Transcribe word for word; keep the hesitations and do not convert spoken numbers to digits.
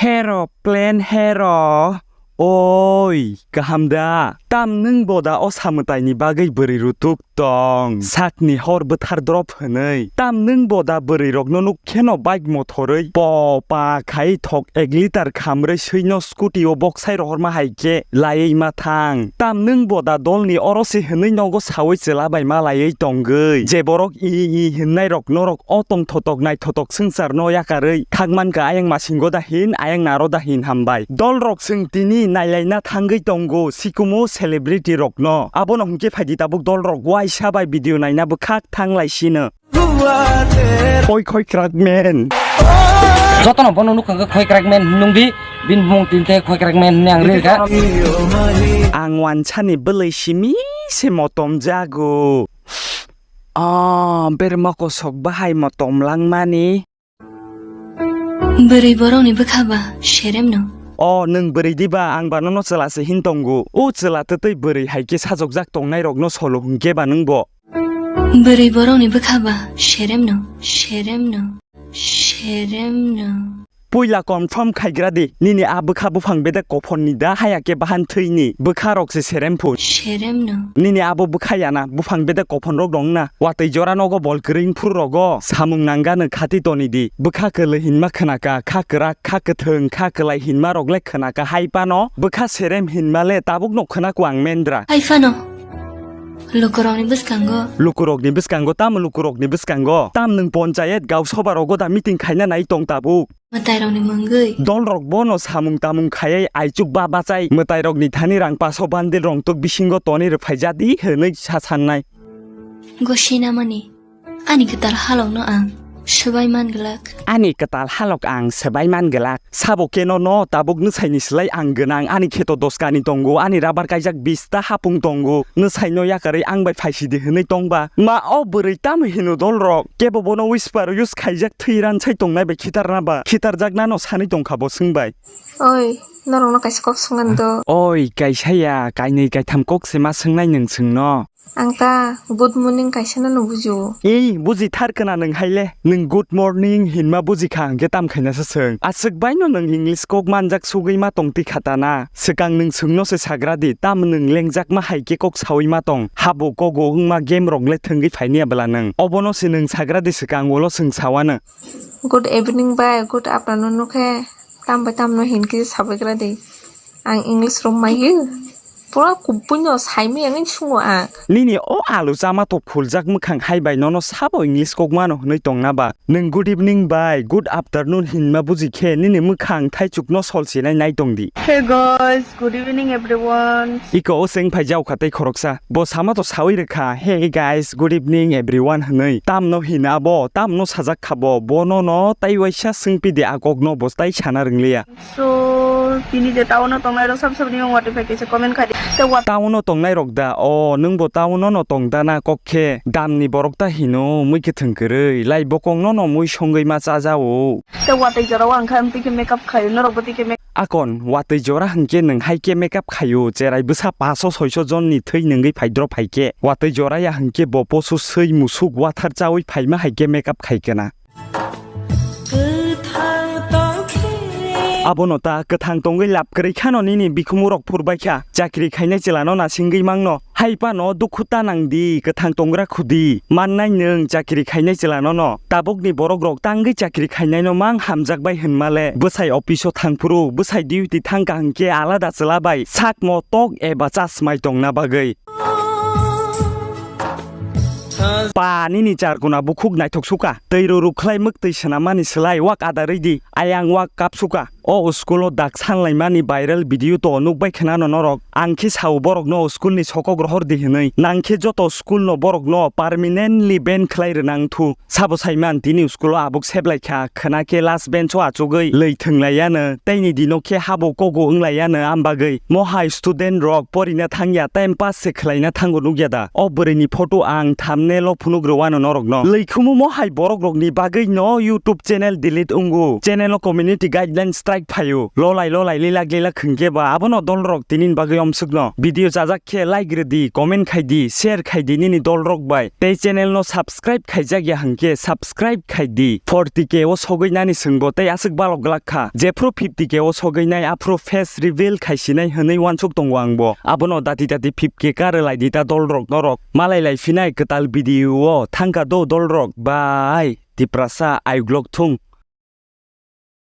Hero, plan hero. Oi, kaham da? Tam nwng bo da o samwtaini bagwi bwrwi rutuk tong? Sakni hor bwthar drop hwnwi. Tam nwng bo da bwrwi rokno nuk kheno bike mothorwi po pa khai thok ek liter khamrwi swino scooty o boksai rohorma hai khe laiwi ma thang? Tam nwng bo da dolni oro se hwnwi nogo sawi chwla bai ma laiwi tongwi? Je borok i i hwnnai rok norok o tongthotok naithotok swngchar no yakarwi thangman ka ayang masingo da hin, ayang naro da hin hambai. Dol rok swng tini nailaina thangwi tongo, sikumo celebrity rokno. Abono hwnkhe phaidi tabuk dol rok waisa bai video naina bwkhak thanglai sino. Oi khoi krak men. Jotono bono nukha khe khoi krak men hinung di, bin bumung tinte khoi krak men hinwi ang ri kha. Ang wansani bwlwi simi se motom jago. Ah, berma kosok bahai motom langmani. Bwrwi borokni bwkha ba seremno. O, nwng bwrwi diba? Ang ba nono chwla se hin tongo. O chwla twtwi bwrwi hai khe sajokjak tongnai rokno solo hwnkhe ba nwng bo? Bwrwi borokni bwkha ba seremno, seremno, seremno. Puila confirm khaigra di, nini a bwkha buphang bedek kophonni da, haya khe bahan thwini bwkha rok se serem phu. Seremno. Nini abo bwkha yana, buphang bedek kophon rok dong na. Watwi jora nogo bol kwrwi phuru rogo samung nangano khati toni di. Bwkha kwlwi hinma khwnaka, kha kwrak, kha kwthwng, kha kwlai hinma rok le khwnaka hai phano. Bwkha serem hinma le tabuk no khwnako ang mendra. Hai phano. Lukurokni bwskango. Lukurokni bwskango, tamo lukurokni bwskango? Tam nwng ponchayet gao soba rogo da meeting khaina nai tong tabuk? Mwtairokni mungwi. Dol rok bono samung tamung khayai aichuk ba bachai mwtairokni thani rang paso bandil rong tuk bisingo toni rwphaijadi hwnwi sa sannai. Gosinamani ani kwtal halokno ang swbai man glak. Ani kwtal halok ang swbai man glak. Sabo keno no tabuk nwsaini slai ang gwnang, ani kheto doskani tongo, ani rabar kaijak bista hapung tongo, nwsaino yakarwi ang bai phaisidi hwnwi tongba? Ma o bwrwi tamo hino dol rok? Kebo bono whisper use khaijak thwi ransai tongnai bai khitarna ba? Khitarjaknano sanwi tongkha bo swngbai. Oi, norokno kaisa kok swngani do. Oi, kaisa ya, kainwi kaitham kok se ma swngnai nwng swngno. Ang ta good morning kaisa no bujio. Ei, buji thar kana nwng haile. Nwng good morning hinma buji kha hwnkhe tam khaina sa swng. Aswk baino nwng English kok manjak sugwi ma tong twi kha ta na. Swkang nwng swngno se sagra di, tam nwng lengjak ma hai khe kok sawi ma tong. Habo kogo wngma game rok le thwngwi phaini ya bwla nwng. Obono se nwng sagra di swkang ulo swng sawano. Good evening bai good afternoon no khe tam bai tam no hin khe sabai gra di. Ang English rok maiyo. Pura kubui no saimaya nini sungo ang. Nini o alu chama tok phuljak mwkhang hai bai nono sabo English kok mano hwnwi tongna ba? Nwng good evening bai good afternoon hinma buji khe nini mwkhang thaichuk no sol sinai nai tong di. Hey guys, good evening everyone. Iko o cheng phai jao kha tei khoroksa. Bo sama to sawi rwkha, "Hey guys, good evening everyone," hwnwi. Tamno hina bo, tamno sajak kha bo, bono no tai waisa swngpi di a kokno bo tai sana rwngliya. So, tini je town o tongnai rok sab sab ni mung watwi phai kaisa comment khai di. Te wat- Town o tongnai rok da, o nwng bo town o no tong da na kok khe, dam ni borok ta hino mui kwthwng kwrwi, lai bokong no no mui songwi ma cha jao. Te watwi jora o ang kha, amtwi khe makeup khayo, norok bo twi khe make- Akon, watwi jora hwnkhe nwng hai khe makeup khayo, cherai bwsa paso soiso jon ni thwi nwngwi phai drop hai khe. Watwi jora ya hwnkhe bo poso swi musuk wathar chawi phaima hai khe makeup khai khe na. Abono ta kwthang tongwi lab kwrwi khano nini bikhumu rok phurbai kha. Chakri khainai chwla no nasingwi mangno. Hai phano dukhu ta nang di, kwthang tongra khudi. Mannai nwng chakri khainai chwla no no. Tabukni borok rok tangwi chakri khainai no mang hamjak bai hwnma le. Bwsai office o thang phuru, bwsai duty thang ka hwnkhe alada chwla bai sak mo tok eba chasmai tongna bagwi. Pa nini charkuna bukhuk naithok suka. Twi rw rw khlai mwktwi swnamani slai wak adarwi di. Ayang wak kap suka. O school o dak sanlaimani viral video to nukbai khwnano norok. Ang khe sao borokno school ni sokok rohor di hwnwi. Nang khe joto school no borokno permanently ban khlai rwnang thu. Sabo saiman tini school o abuk seblai kha. Khwna khe last bench o achugwi lwi thwnglai yano. Teini dino khe habo kogo wnglai yano, am bagwi mo hai student rok porina thangya, time pass se khwlaina thango nukya da. O bwrwini photo ang thumbnail o phunuk rwano norokno. Lwikhumu mo hai borok rokni bagwi no YouTube channel delete wngo. Channel o community guidelines try phaio. Lolai lolai lilak lilak hwnkhe ba abono dolrok tinini bagwi omsukno. Video chajak khe like rwdi, comment khaidi, share khaidi nini dolrok bai. Tei channel no subscribe khaijak ya hwnkhe subscribe khaidi. Forty K o sogwi nani swngbo tei aswk balok glak kha. Jephru fifty K o sogwi nai aphru face reveal khaisinai hwnwi uansuk tongo angbo. Abono dati dati five K ka rwlaidi ta dolrok norok. Malai lai phinai kwtal video o thangkha do dolrok bai. Tiprasa ayuklok thung.